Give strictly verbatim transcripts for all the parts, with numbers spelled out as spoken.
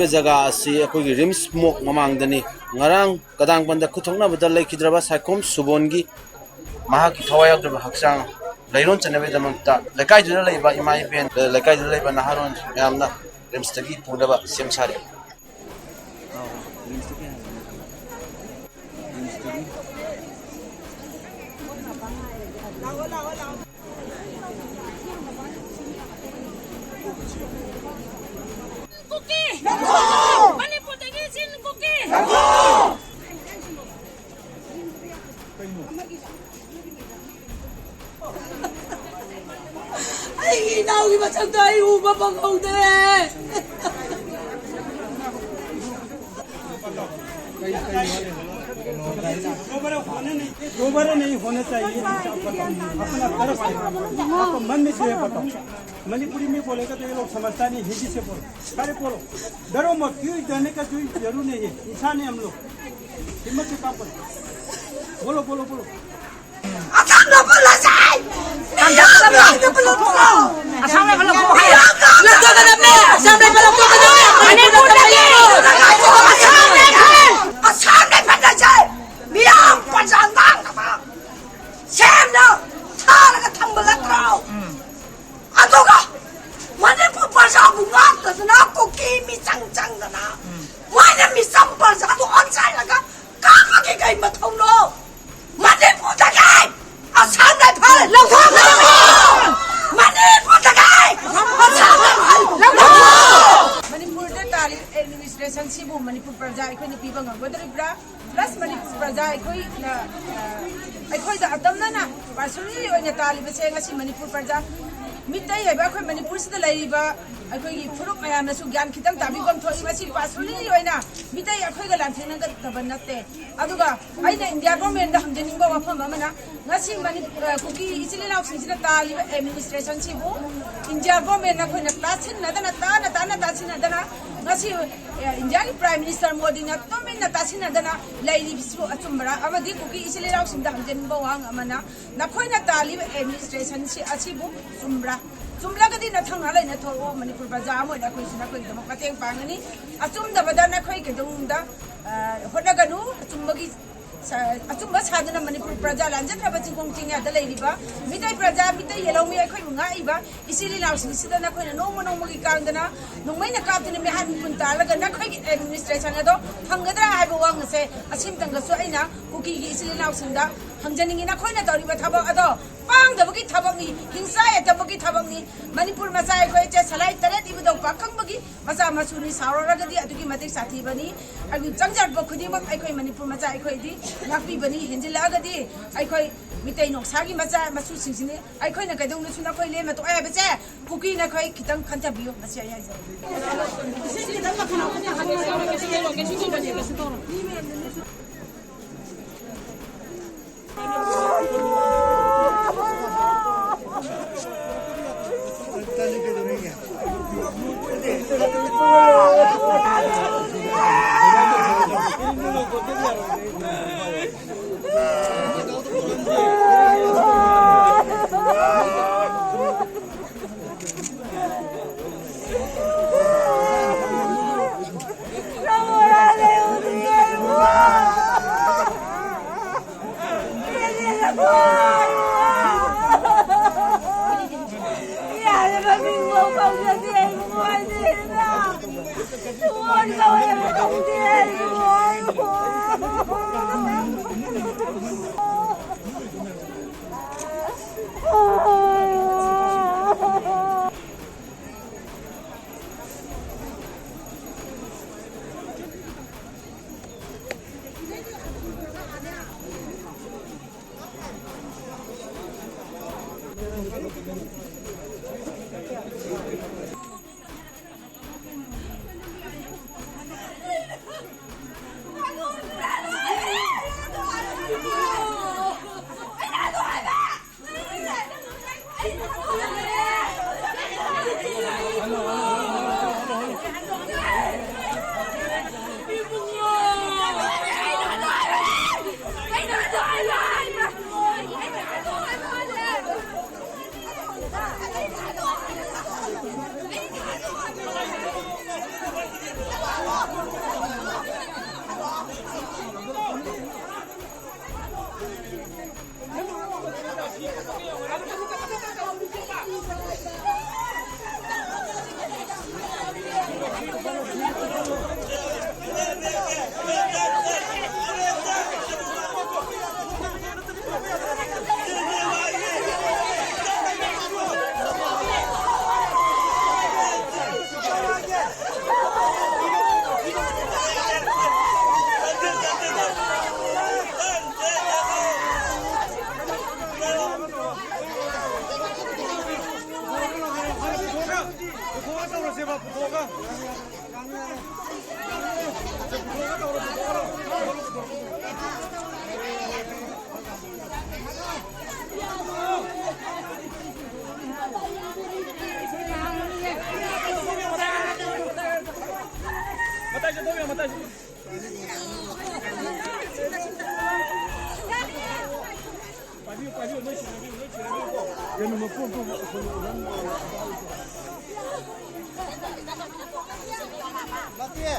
ꯖꯒꯥ ꯑꯁꯤ ꯑꯩꯈꯣꯏꯒꯤ ꯔꯤꯝꯁ ꯃꯣꯛ ꯃꯃꯥꯡꯗꯅꯤ꯫ ꯉꯔꯥꯡ ꯀꯗꯥꯡꯕꯟꯗ ꯈꯨꯠꯊꯣꯛꯅꯕꯗ ꯂꯩꯈꯤꯗ꯭ꯔꯕ ꯁꯥꯏꯈꯣꯝ ꯁꯨꯕꯣꯟꯒꯤ ꯃꯍꯥꯛꯀꯤ ꯊꯋꯥꯏ ꯌꯥꯎꯗ꯭ꯔꯕ ꯍꯛꯆꯥꯡ ꯂꯩꯔꯣꯟ ꯆꯟꯅꯕꯒꯤꯗꯃꯛꯇ ꯂꯩꯀꯥꯏꯗꯨꯗ ꯂꯩꯕ ꯏꯃꯥ ꯏꯕꯦꯟ, ꯂꯩꯀꯥꯏꯗꯨꯗ ꯂꯩꯕ ꯅꯍꯥꯔꯣꯟ ꯃꯌꯥꯝꯅ ꯔꯤꯝꯁꯇꯒꯤ ꯄꯨꯅꯕ ꯁꯦꯝ ꯁꯥꯔꯤ꯫ ꯀꯨꯀꯤ! ꯃꯅꯤꯄꯨꯔꯗꯒꯤ ꯆꯤꯟ ꯀꯨꯀꯤ! ꯑꯩꯒꯤ ꯏꯅꯥꯎꯒꯤ ꯃꯁꯛꯇꯣ ꯑꯩ ꯎꯕ ꯐꯪꯍꯧꯗ꯭ꯔꯦ꯫ दोबारा नहीं होना चाहिए। अपना तरफ से, आपको मन में जो है बताओ। मणिपुरी में बोलेगा तो ये लोग समझता नहीं, हिंदी से बोलो। सारे बोलो, डरो मत, क्यों डरने का कोई जरूर नहीं है, इंसान है हम लोग। हिम्मत से काम करो। बोलो, बोलो, बोलो। ꯑꯁꯥꯝ ꯔꯥꯏꯐꯜ ꯂꯧꯊꯣꯛꯑꯣ ꯍꯥꯏꯌꯣ꯫ ꯂꯧꯊꯣꯛꯀꯗꯕꯅꯦ꯫ ꯑꯁꯥꯝ ꯔꯥꯏꯐꯜ ꯂꯧꯊꯣꯛꯀꯗꯕꯅꯦ꯫ ꯃꯅꯤꯄꯨꯔꯗꯒꯤ ꯑꯁꯥꯝ ꯔꯥꯏꯐꯜ꯫ ꯑꯁꯥꯝ ꯔꯥꯏꯐꯜ ꯂꯧꯊꯣꯛꯀꯗꯕꯅꯦ꯫ ꯑꯁꯥꯝ ꯔꯥꯏꯐꯜ ꯂꯧꯊꯣꯛꯀꯗꯕꯅꯦ꯫ ꯑꯁꯥꯝ ꯔꯥꯏꯐꯜ ꯑꯁꯦ ꯃꯤꯌꯥꯝ ꯄ꯭ꯔꯖꯥ ꯉꯥꯛꯅꯕ ꯁꯦꯝꯅ ꯁꯥꯔꯒ ꯊꯝꯕ ꯅꯠꯇ꯭ꯔꯣ? ꯑꯗꯨꯒ ꯃꯅꯤꯄꯨꯔ ꯄ꯭ꯔꯖꯥꯕꯨ ꯉꯥꯛꯇꯗꯅ ꯀꯨꯀꯤ ꯃꯤꯆꯪ ꯆꯪꯗꯅ ꯃꯣꯏꯅ ꯃꯤꯆꯝ ꯄ꯭ꯔꯖꯥꯕꯨ ꯑꯣꯟꯁꯤꯜꯂꯒ ꯀꯥꯕꯒꯤ ꯀꯩ ꯃꯊꯧꯅꯣ? ꯃꯅꯤꯄꯨꯔꯗꯒꯤ ꯑꯁꯥꯝ ꯔꯥꯏꯐꯜ ꯂꯧꯊꯣꯛꯀꯗꯕꯅꯤ꯫ ꯃꯅꯤꯄꯨꯔꯗꯒꯤ ꯑꯁꯥꯝ ꯔꯥꯏꯐꯜ ꯂꯧꯊꯣꯛ꯫ ꯃꯅꯤꯄꯨꯔꯗ ꯇꯥꯔꯤꯕ ꯑꯦꯗꯃꯤꯅꯤꯁꯇ꯭ꯔꯦꯁꯟꯁꯤꯕꯨ ꯃꯅꯤꯄꯨꯔ ꯄ꯭ꯔꯖꯥ ꯑꯩꯈꯣꯏꯅ ꯄꯤꯕ ꯉꯝꯒꯗꯧꯔꯤꯕ꯭ꯔꯥ? ꯄ꯭ꯂꯁ ꯃꯅꯤꯄꯨꯔ ꯄ꯭ꯔꯖꯥ ꯑꯩꯈꯣꯏꯅ, ꯑ, ꯑꯩꯈꯣꯏꯗ ꯑꯇꯝꯅꯅ ꯄꯥꯔꯁꯣꯅꯦꯜꯂꯤ ꯑꯣꯏꯅ ꯇꯥꯜꯂꯤꯕꯁꯦ ꯉꯁꯤ ꯃꯅꯤꯄꯨꯔ ꯄ꯭ꯔꯖꯥ ꯃꯤꯇꯩ ꯍꯥꯏꯕ ꯑꯩꯈꯣꯏ ꯃꯅꯤꯄꯨꯔꯁꯤꯗ ꯂꯩꯔꯤꯕ ꯑꯩꯈꯣꯏꯒꯤ ꯐꯨꯔꯨꯞ ꯃꯌꯥꯝꯅꯁꯨ ꯒ꯭ꯌꯥꯟ ꯈꯤꯇꯪ ꯇꯥꯕꯤꯐꯝ ꯊꯣꯛꯏ꯫ ꯃꯁꯤ ꯄꯥꯔꯁꯣꯅꯦꯜꯂꯤ ꯑꯣꯏꯅ ꯃꯤꯇꯩ ꯑꯩꯈꯣꯏꯒ ꯂꯥꯟꯊꯦꯡꯅꯒꯗꯕ ꯅꯠꯇꯦ꯫ ꯑꯗꯨꯒ ꯑꯩꯅ ꯏꯟꯗꯤꯌꯥ ꯒꯣꯔꯃꯦꯟꯗ ꯍꯪꯖꯅꯤꯡꯕ ꯋꯥꯐꯝ ꯑꯃꯅ, ꯉꯁꯤ ꯃꯅꯤ-, ꯑ, ꯀꯨꯀꯤ ꯏꯆꯤꯜ ꯏꯅꯥꯎꯁꯤꯡꯁꯤꯅ ꯇꯥꯜꯂꯤꯕ ꯑꯦꯗꯃꯤꯅꯤꯁꯇ꯭ꯔꯦꯁꯟꯁꯤꯕꯨ ꯏꯟꯗꯤꯌꯥ ꯒꯣꯔꯃꯦꯟꯅ ꯑꯩꯈꯣꯏꯅ ꯇꯥꯁꯤꯟꯅꯗꯅ, ꯇꯥꯅ ꯇꯥꯅ ꯇꯥꯁꯤꯟꯅꯗꯅ ꯉꯁꯤ, ꯑ, ꯏꯟꯗꯤꯌꯥꯒꯤ ꯄ꯭ꯔꯥꯏꯝ ꯃꯤꯅꯤꯁꯇꯔ ꯃꯣꯗꯤꯅ ꯇꯨꯃꯤꯟꯅ ꯇꯥꯁꯤꯟꯅꯗꯅ ꯂꯩꯔꯤꯕꯁꯤꯕꯨ ꯑꯆꯨꯝꯕꯔꯥ? ꯑꯃꯗꯤ ꯀꯨꯀꯤ ꯏꯆꯤꯜ ꯏꯅꯥꯎꯁꯤꯡꯗ ꯍꯪꯖꯅꯤꯡꯕ ꯋꯥꯍꯪ ꯑꯃꯅ, ꯅꯈꯣꯏꯅ ꯇꯥꯜꯂꯤꯕ ꯑꯦꯗꯃꯤꯅꯤꯁꯇ꯭ꯔꯦꯁꯟꯁꯤ ꯑꯁꯤꯕꯨ ꯆꯨꯝꯕ꯭ꯔꯥ? ꯆꯨꯝꯂꯒꯗꯤ ꯅꯊꯪ ꯅꯍꯥ ꯂꯩꯅ ꯊꯣꯛꯂꯛꯑꯣ꯫ ꯃꯅꯤꯄꯨꯔ ꯄ꯭ꯔꯖꯥ ꯑꯃ ꯑꯣꯏꯅ ꯑꯩꯈꯣꯏꯁꯨ ꯅꯈꯣꯏꯒꯤꯗꯃꯛ ꯃꯇꯦꯡ ꯄꯥꯡꯒꯅꯤ꯫ ꯑꯆꯨꯝꯗꯕꯗ ꯅꯈꯣꯏ ꯀꯩꯗꯧꯅꯨꯡꯗ, ꯑ, ꯍꯣꯠꯅꯒꯅꯨ꯫ ꯑꯆꯨꯝꯕꯒꯤ ꯁ-, ꯑꯆꯨꯝꯕ ꯁꯥꯗꯨꯅ ꯃꯅꯤꯄꯨꯔ ꯄ꯭ꯔꯖꯥ, ꯂꯥꯟꯖꯟꯈ꯭ꯔꯕ ꯆꯤꯡꯈꯣꯡ ꯆꯤꯡꯌꯥꯗ ꯂꯩꯔꯤꯕ ꯃꯤꯇꯩ ꯄ꯭ꯔꯖꯥ, ꯃꯤꯇꯩ ꯌꯦꯜꯍꯧꯃꯤ ꯑꯩꯈꯣꯏꯕꯨ ꯉꯥꯛꯏꯕ ꯏꯆꯤꯜ ꯏꯅꯥꯎꯁꯤꯡꯁꯤꯗ ꯅꯈꯣꯏꯅ ꯅꯣꯡꯃ ꯅꯣꯡꯃꯒꯤ ꯀꯥꯡꯗꯅ, ꯅꯣꯡꯃꯩꯅ ꯀꯥꯞꯇꯨꯅ ꯃꯤꯍꯥꯠ ꯃꯤꯄꯨꯟ ꯇꯥꯜꯂꯒ ꯅꯈꯣꯏꯒꯤ administration ꯑꯗꯣ ꯐꯪꯒꯗ꯭ꯔꯥ ꯍꯥꯏꯕ ꯋꯥꯍꯪ ꯑꯁꯦ ꯑꯁꯤꯝꯇꯪꯒꯁꯨ ꯑꯩꯅ ꯀꯨꯀꯤꯒꯤ ꯏꯆꯤꯜ ꯏꯅꯥꯎꯁꯤꯡꯗ ꯍꯪꯖꯅꯤꯡꯉꯤ꯫ ꯅꯈꯣꯏꯅ ꯇꯧꯔꯤꯕ ꯊꯕꯛ ꯑꯗꯣ ꯄꯥꯡꯗꯕꯒꯤ ꯊꯕꯛꯅꯤ, ꯍꯤꯡꯁꯥ ꯌꯥꯏꯊꯕꯒꯤ ꯊꯕꯛꯅꯤ꯫ ꯃꯅꯤꯄꯨꯔ ꯃꯆꯥ ꯑꯩꯈꯣꯏ ꯏꯆꯦ ꯁꯂꯥꯏ ꯇꯔꯦꯠ ꯏꯕꯨꯙꯧ ꯄꯥꯈꯪꯕꯒꯤ ꯃꯆꯥ ꯃꯁꯨꯅꯤ꯫ ꯁꯥꯎꯔꯛꯂꯒꯗꯤ ꯑꯗꯨꯛꯀꯤ ꯃꯇꯤꯛ ꯁꯥꯊꯤꯕꯅꯤ꯫ ꯑꯗꯨ ꯆꯪꯖꯔꯛꯄ ꯈꯨꯗꯤꯡꯃꯛ ꯑꯩꯈꯣꯏ ꯃꯅꯤꯄꯨꯔ ꯃꯆꯥ ꯑꯩꯈꯣꯏꯗꯤ ꯉꯥꯛꯄꯤꯕꯅꯤ꯫ ꯍꯦꯟꯖꯤꯜꯂꯛꯑꯒꯗꯤ ꯑꯩꯈꯣꯏ ꯃꯤꯇꯩ ꯅꯣꯡꯁꯥꯒꯤ ꯃꯆꯥ ꯃꯁꯨꯁꯤꯡꯁꯤꯅꯤ꯫ ꯑꯩꯈꯣꯏꯅ ꯀꯩꯗꯧꯅꯁꯨ ꯅꯈꯣꯏ ꯂꯦꯝꯅ ꯇꯣꯛꯑꯦ ꯍꯥꯏꯕꯁꯦ ꯀꯨꯀꯤ ꯅꯈꯣꯏ ꯈꯤꯇꯪ ꯈꯟꯊꯕꯤꯌꯨ꯫ ꯃꯁꯤ ꯑꯩ ꯍꯥꯏꯖꯔꯒꯦ꯫ ꯄꯨꯊꯣꯛꯑꯒ ꯇꯧꯔꯁꯦꯕ, ꯄꯨꯊꯣꯛꯑꯒ꯫ ꯃꯇꯥꯏ ꯆꯠꯊꯣꯛꯄꯤꯌꯣ, ꯃꯇꯥꯏ ꯆꯠꯊꯣꯛꯄꯤꯌꯣ꯫ ꯄꯥꯏꯕꯤꯌꯨ, ꯄꯥꯏꯕꯤꯌꯨ, ꯅꯣꯏ ꯁꯤꯟꯅꯕꯤꯌꯨ, ꯅꯣꯏ ꯁꯤꯟꯅꯕꯤꯌꯨꯀꯣ꯫ ꯀꯩꯅꯣ, ꯃꯄꯨ ꯑꯝꯇ ꯑꯩꯈꯣꯏ ꯎꯍꯟ-, ꯂꯥꯛꯇꯦ꯫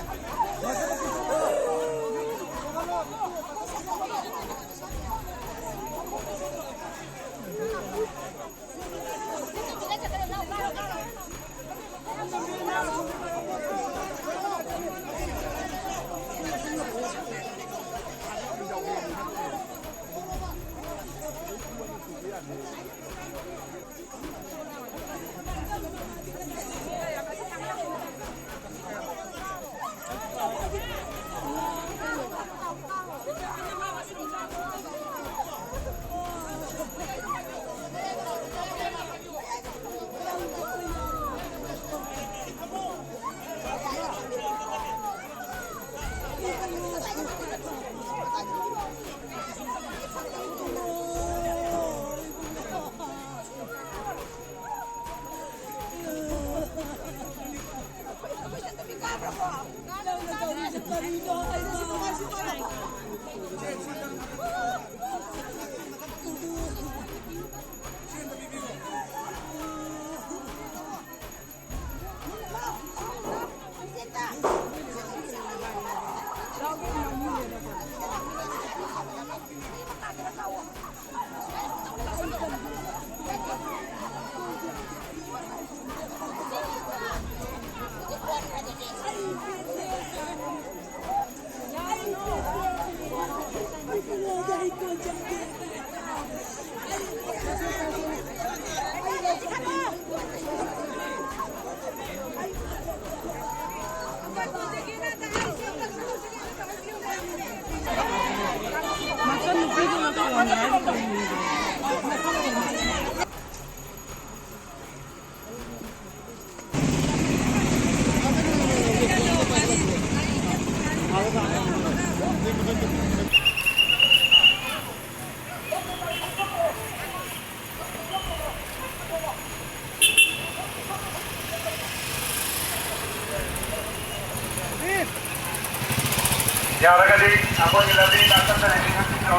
ꯌꯥꯔꯒꯗꯤ ꯑꯩꯈꯣꯏꯒꯤ ꯂꯝꯕꯤ ꯅꯥꯀꯟꯗ ꯂꯩꯕꯤꯁꯤꯡꯁꯤꯁꯨ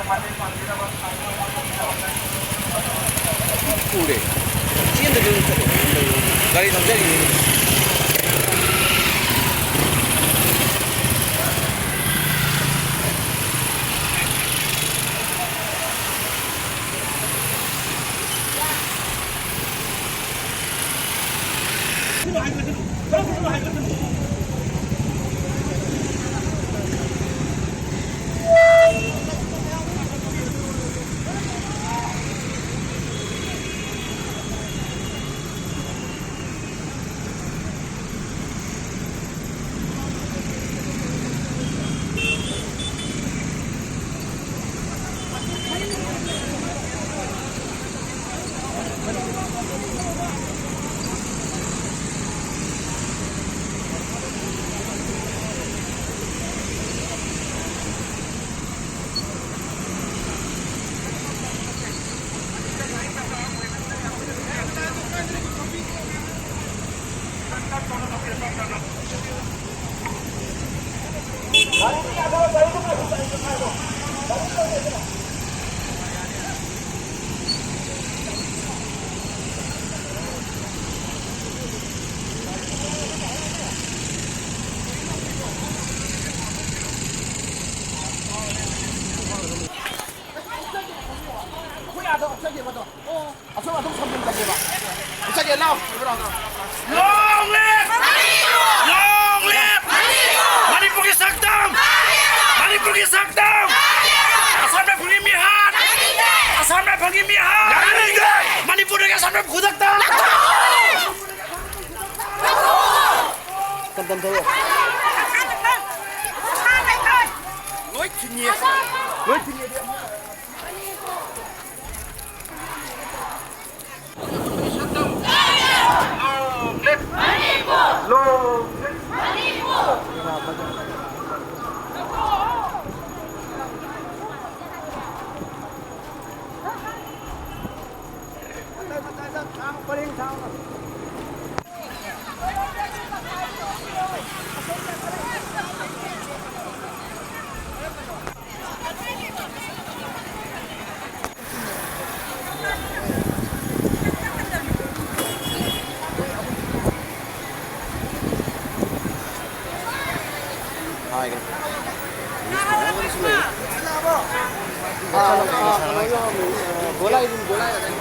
ꯃꯇꯦꯡ ꯄꯥꯡꯕꯤꯅꯕ꯫ ꯎꯔꯦ꯫ ꯆꯦꯟꯗꯕꯤ ꯑꯣꯏꯅ ꯆꯠꯂꯦ꯫ ꯒꯥꯔꯤ ꯊꯧꯖꯔꯤꯅꯤ꯫ ꯑꯩꯈꯣꯏ ꯑꯥꯗ ꯑꯣꯛꯆꯒꯦꯕ ꯑꯗꯣ꯫ ꯑꯁꯣꯝ ꯑꯗꯨꯝ ꯁꯝꯖꯤꯟꯖꯒꯦꯕ꯫ ꯑꯣꯛꯆꯒꯦ, ꯂꯥꯎ꯫ Long live! Long live! ꯃꯅꯤꯄꯨꯔꯒꯤ ꯁꯛꯇꯝ! ꯃꯅꯤꯄꯨꯔꯒꯤ ꯁꯛꯇꯝ! ꯑꯁꯥꯝ ꯔꯥꯏꯐꯜꯒꯤ ꯃꯤꯍꯥꯠ! ꯑꯁꯥꯝ ꯔꯥꯏꯐꯜꯒꯤ ꯃꯤꯍꯥꯠ! ꯃꯅꯤꯄꯨꯔꯗꯒꯤ ꯑꯁꯥꯝ ꯔꯥꯏꯐꯜ ꯈꯨꯗꯛꯇ! ꯀꯟ ꯀꯟ ꯊꯧꯔꯣ꯫ ꯂꯣꯏ ꯊꯤꯡꯉꯦ꯫ ꯂꯣꯏ ꯊꯤꯡꯉꯦ꯫ ꯑꯥ, ꯑꯥ, ꯀꯩꯅꯣ ꯌꯧꯔꯝꯃꯦ, ꯑ, ꯒꯣꯂꯥꯏ ꯑꯗꯨꯝ, ꯒꯣꯂꯥꯏ ꯑꯗꯨꯝ꯫